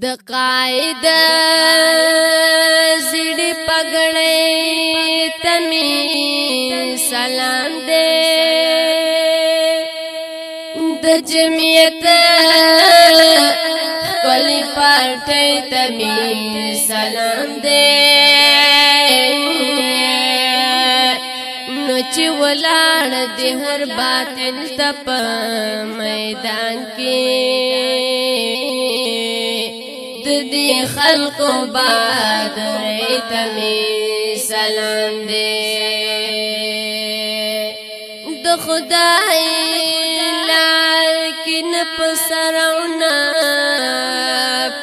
د قاعده زړه پګړې تمی سلام دې، د جمعیت کلی پارټۍ تمی سلام دې۔ نو چې ولاړ دې هر باطل ته په میدان کې، د دې خلقو بادرې ته مې سلام دی۔ د خدای لار کې نه په سر او نه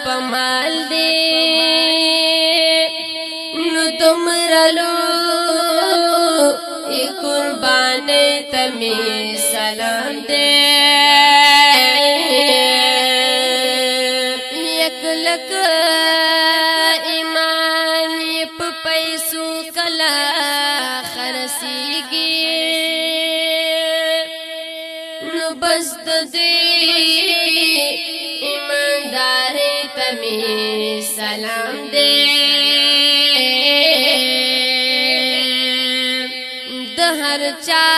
په مال دی، نو دومره لوی قربانۍ ته مې سلام دی۔ یک لک ایمان په پیسو کله خرسیږي، نو بس د دې ایماندارۍ ته مې سلام دی۔ د هر چا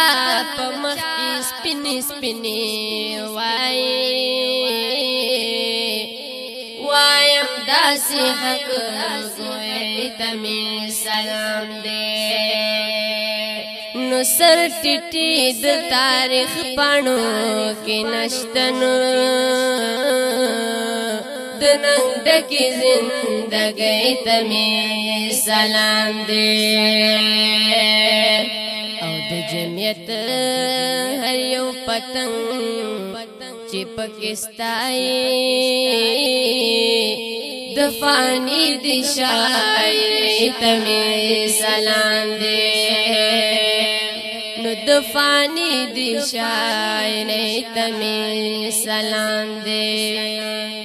په مخ کې سپینې سپینې وایي، وایم داسې حق ګوی ته مې سلام دی۔ نو سر ټیټي د تاریخ پاڼو کې نشته، نو د ننګ ډکې زندګۍ ته مې سلام دی۔ او د جمعیت هر یو پتنګ چې پاکستای، د فانی دی شاعر ته مې سلام دی۔ نو د فانی دی شاعر ته مې سلام دی۔